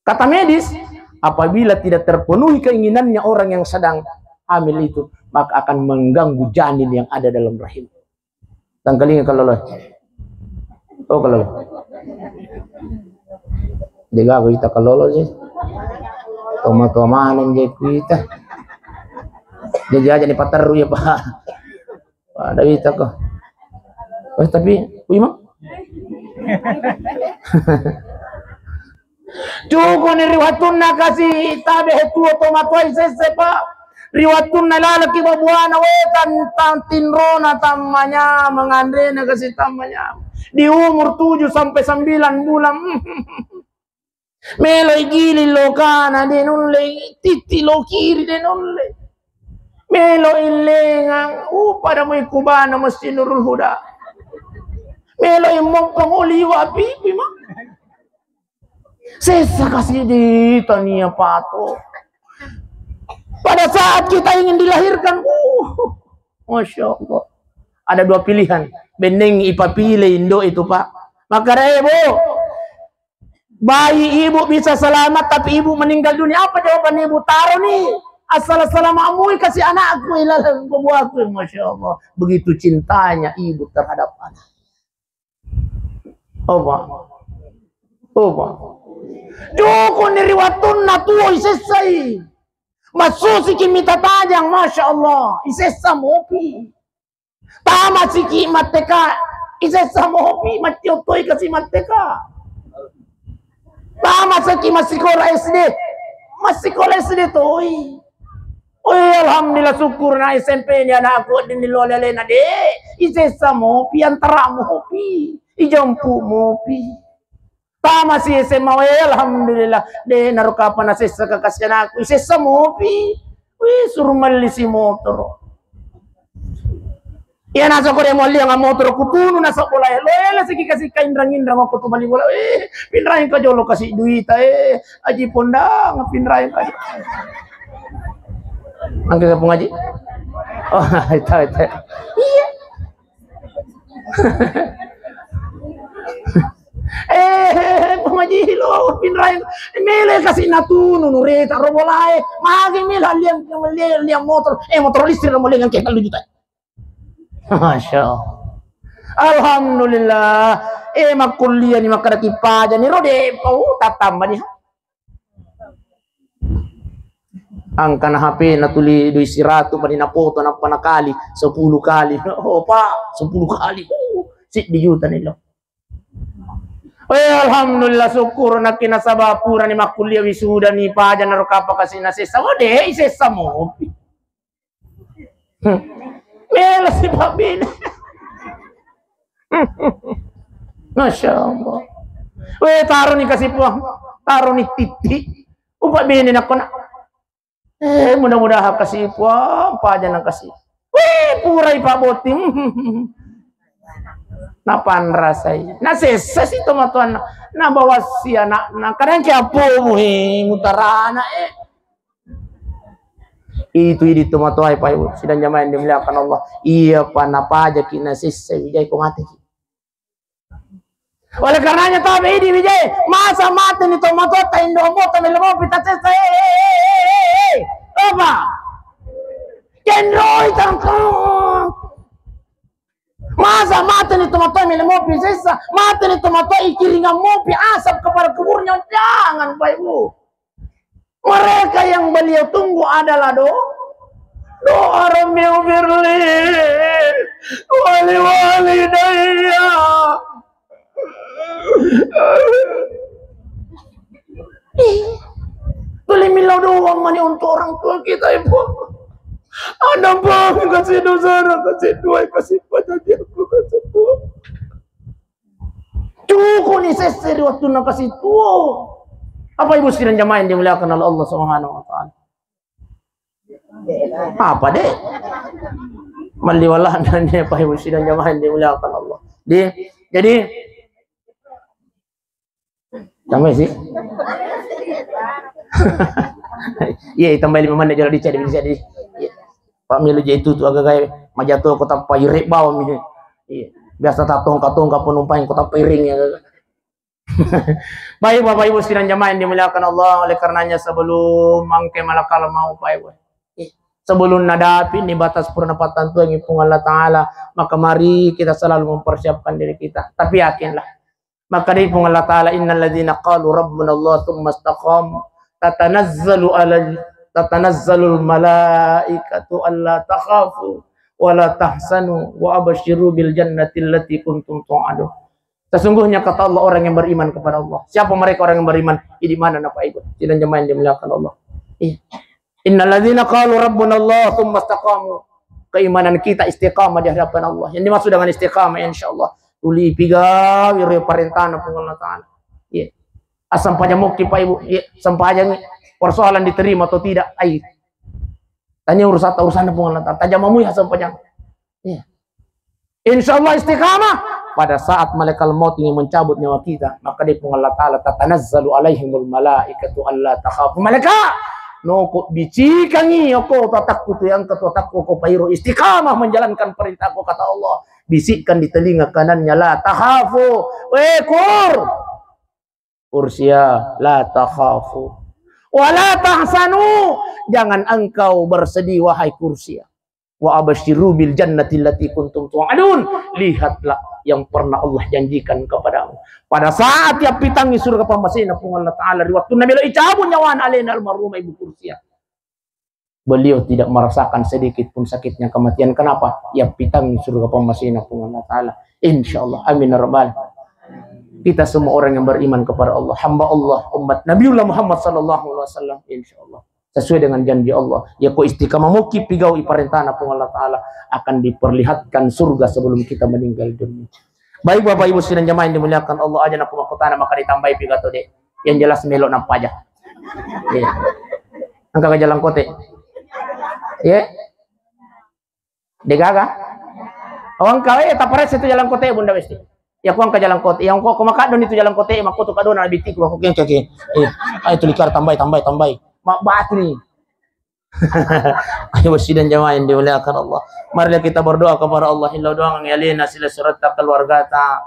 Kata medis, apabila tidak terpenuhi keinginannya orang yang sedang hamil itu, maka akan mengganggu janin yang ada dalam rahim. Tangkalinga kalolo. Oh, kalolo. Jaga aku kita kalolo je. Toma-toma maneng je kita. Jadi aja ni paterru ya, Pak. Pada kita ko. Eh, tapi, wih, Mang. Cukup ni ri wattunna kasi tabe tuo tomatoai sesse, Pak. Ri wattunna lalaki babuana, we, tan-, tan-, tinrona tammanya, manganrena kasi tammanya. Di umur tujuh sampai sembilan bulan. Meloi giling lokana, de nulle, titti lo kiri, de nulle. Meloi lengang, upada moi kubana Masjid Nurul Huda. Meloi mompang, o liwa pipi, Mang. Sessa kasi di tania pato. Pada saat kita ingin dilahirkan, uh, Masya Allah. Ada dua pilihan. Benneng ipapile indo itu, Pak. Maka, eh, Bu, bayi ibu bisa selamat, tapi ibu meninggal dunia. Apa jawaban ibu? Taro ni asal selamat mui kasih anakku ilalang kubuaku. Masya Allah. Begitu cintanya ibu terhadap anak. Apa? Apa? Joko ni ri wattunna tuo isessai. Massusiki mita tajang, Masya Allah. Isessa mopi. Tamasiki matteka, isessa mopi, macciottoi kasi matteka. Tamasiki massikola S D, massikola S D toi. Oi, alhamdulillah, syukur na S M P ni anakku, wedding ni lole alena, de, isessa mopi, antara mopi, ijempu mopi. Tamasi S M A wae, alhamdulillah. De, naro kapang nasessa kekasihanakku, isessa mopi. Wih, suruh melli si motor. Iya, nasa ko de molli yang motor, kutunu nasa bola e. Loela siki kasi kainrang-inrang aku tu bali bola. Eh, pinrang ka jolo kasi duita, eh. Aji Pondang, pinrang ka. Angke ke pengaji? Oh, itu, itu. Iya. Eh, pengaji lo, pinrang. Mele kasi natunu, nureta, robolae. Magi mele liang, liang, liang motor. Eh, motor listrik, lo liang ke telu juta. Masya Allah. Alhamdulillah. Eh, makkuliah ni, makkada kipaja ni, rode, pau, tatamba ni. Angkana H P natuli doi siratu, pani napoto, nappa nakali sepuluh kali. Oh, Pak, sepuluh kali. Oh, siddi juta ni lo. Eh, alhamdulillah, syukur nakke nasaba purani makkuliah, wisuda ni, paja naro kapang kasi nasessa. Oh, de, isessa mopi. Melo si pabbene. Masya Allah. Weh, taro ni kasi Puang, taro ni titti. Upabbene nakko na. Eh, mudah-mudahan kasi Puang, paja na kasi. Weh, purai pabotting. Napanrasai. Nasessa si tomatoanna. Nabawa si anakna. Kadang ki apomu, he, mutarana, eh. Itu idi tomatoae, Pak Ibu, sidang jamaah yang dimuliakan Allah. Iya pa napajaki nasessa, wijai ko mateki. Oleh karenanya tabe idi wijai, masa mate ni tomatoatta, indo mota melo mopi tasessa, eh, eh, eh, eh, eh, eh. Apa? Kendroi tangkong. Masa mate ni tomatoa melo mopi sessa, mate ni tomatoa ikiringang mopi asap kepada kuburnya, jangan, Pak Ibu. Mereka yang beliau tunggu adalah do-, doa Rabbighfirli wali walidayya. Ih, boleh milau doang mani untuk orang tua kita, Ibu. Ada bang kasih dosa, kasih dua, kasih pada dia, aku kasih dua. Cukup ni sesse ri wattunna kasi tuo. Apa Ibu sidang jamaah yang dimuliakan oleh Allah Subhanahu wa Ta'ala? Apa, Dek? Malliwala nanya, Pak Ibu sidang jamaah yang dimuliakan Allah. Di, jadi, tamai sih. Iya, tambai lima menit jolo dicek, dicek, di. Iya. Pak milu je itu tu agak gaya majato kota payure bawang mi. Iya. Biasa tak tongka-tongka penumpang kota piring ya. Baik, Bapak Ibu sidang jamaah yang dimuliakan Allah, oleh karenanya sebelum mangke malakal mau, Pak Ibu, sebelum nadapi ni batas purna pattantuangi Puang Allah Ta'ala, maka mari kita selalu mempersiapkan diri kita. Tapi yakinlah, maka dari Puang Allah Ta'ala, "Innal ladzina qalu rabbuna Allah tsumma istaqamu tatanazzalu alal-, tatanazzalul malaikatu alla takhafu wa la tahzanu wa absyiru bil jannati allati kuntum tu'adun." Sesungguhnya, kata Allah, orang yang beriman kepada Allah. Siapa mereka orang yang beriman? Di mana, Bapak Ibu sidang jamaah yang dimuliakan Allah? Iya. Innal ladzina qalu rabbuna Allah tsumma istaqamu. Keimanan kita istiqamah di hadapan Allah. Yang dimaksud dengan istiqamah, insya Allah, tuli pigawi ri parentana Puang Allah Ta'ala. Iya. Assampajang mokki, Pak Ibu. Iya, sampajang, persoalan diterima atau tidak. Ai. Tanya urusan, urusan Puang Allah Ta'ala. Tajamamui assampajang. Iya. Insya Allah istiqamah. Pada saat malaikat maut ingin mencabut nyawa kita, maka di Puang Allah Ta'ala, "Tatanazzalu alaihimul malaikatu alla takhafu." Malaikat, Noko bicikangi oko tatakku tu yang ketua takku ko pairo istiqamah menjalankan perintahku, kata Allah. Bisikkan di telinga kanannya, "La takhafu." Weh, Kur-, Kursia, "La takhafu. Wa la tahzanu." Jangan engkau bersedih, wahai Kursia. "Wa absyiru bil jannati allati kuntum tu'adun." Lihatlah yang pernah Allah janjikan kepadamu. Pada saat yappitangngi surga pammasena Puang Allah Ta'ala, ri wattunna melo icabut nyawana alena almarhumah Ibu Kursia, beliau tidak merasakan sedikit pun sakitnya kematian. Kenapa? Yappitangngi surga pammasena Puang Allah Ta'ala. Insya Allah. Amin ya rabbal. Kita semua orang yang beriman kepada Allah, hamba Allah, umat Nabiullah Muhammad sallallahu alaihi wasallam, insya Allah sesuai dengan janji Allah. Ya, ko istiqamah muki pigau iparentana Puang Allah Ta'ala, akan diperlihatkan surga sebelum kita meninggal dunia. Baik, Bapak Ibu sidang jamaah yang dimuliakan Allah, aja naku makkutana maka ditambahi pigato de. Yang jelas melo nappa aja. Iya. Engka ke jalan kote. Iya. Degaga? Oh, engka, eh, taparesse tu jalan kote, Bunda Besti. Ya, ku engka jalan kote. Yang ko, ko makaddo ni tu jalan kote, makko tu kaddo na bitiku, makko keng, keng, keng. Iya. Ayo tu likar tambahi, tambahi, tambahi. Mak batu ni. Ayo, sidang jamaah yang dimuliakan Allah. Marilah kita berdoa kepada Allah. Illa doang ya lena sila serta keluargata.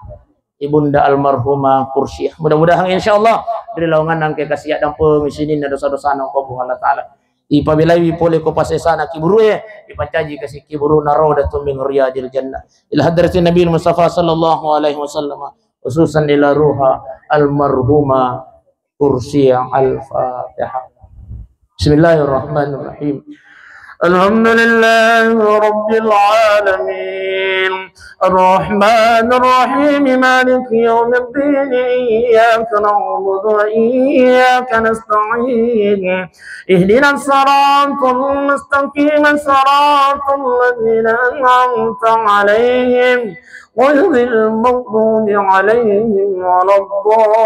Ibunda almarhumah Kursiah. Mudah-mudahan insya Allah dari lawangan nangke kasiak dampe misininna dosa-dosana ko Puang Allah Ta'ala. Ipabelaiwi pole ko pasesana kiburue, ipancaji kasi kiburuna raudatun min riyadil jannah. Ila hadratin Nabi Mustafa sallallahu alaihi wasallam, khususan ila ruha almarhumah Kursiah. Al-Fatihah. Bismillahirrahmanirrahim. Alhamdulillahi rabbil alamin. Arrahmanirrahim. Maliki yaumiddin. Iyyaka na'budu wa iyyaka nasta'in. Ihdinas siratal mustaqim. Siratal ladzina an'amta alaihim. Ghairil maghdubi alaihim waladdallin.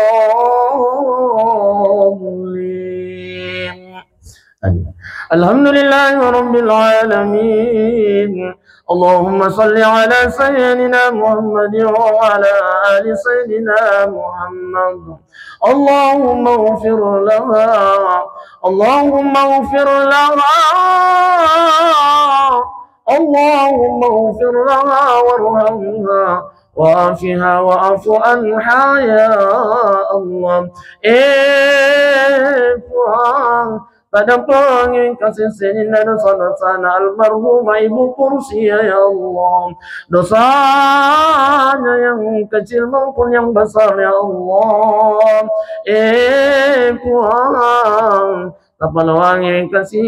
Amin. Alhamdulillahi rabbil alamin. Allahumma salli ala sayyidina Muhammad wa ala ali sayyidina Muhammad. Allahumma ighfir laha. Allahumma ighfir laha. Allahumma ighfir laha warhamha wa'afiha wa'fu anha ya Allah. Eh, Puang, tadampengi kasi sininna dosa-dosana almarhumah Ibu Kursiah, ya Allah. Dosanya yang kecil maupun yang besar, ya Allah. Eh, Puang, tapalawangi kasi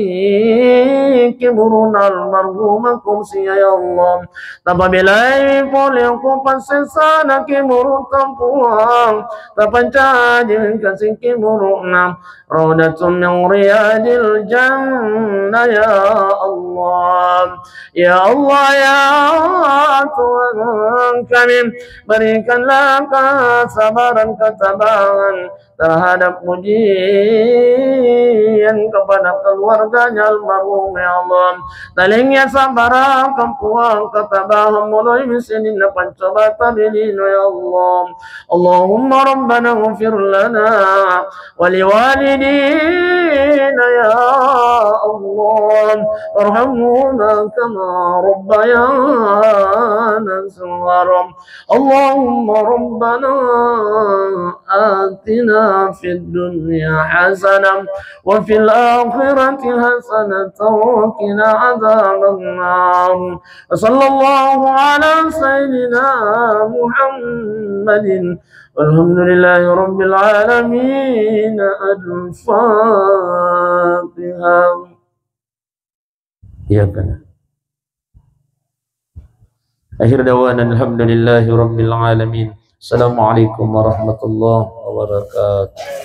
kiburuna almarhumah Kursiah, ya Allah. Tapabelai pole ko pasesana kiburutta, Puang. Tapancaji kasi kiburuna raudatun min riyadil jannah, ya Allah. Ya Allah, ya Tuhan kami, berikanlah kesabaran, ketabahan terhadap ujian kepada keluarganya almarhum, ya Allah. Talengngi sabara, kampuang, ketabahan mulai sininna pancoba tabilino, ya Allah. Allahumma rabbana ighfir lana wa liwalidina ya Allah, warhamhuma kama rabbayana shaghara. Allahumma rabbana atina fid dunya hasanah wa fil akhirati hasanah wa qina adzabannar. Wa sallallahu ala sayyidina Muhammadin. Walhamdulillahi rabbil alamin. Al-Fatihah. Iya kan? Akhir dawana alhamdulillahi rabbil alamin. Assalamualaikum warahmatullahi wabarakatuh.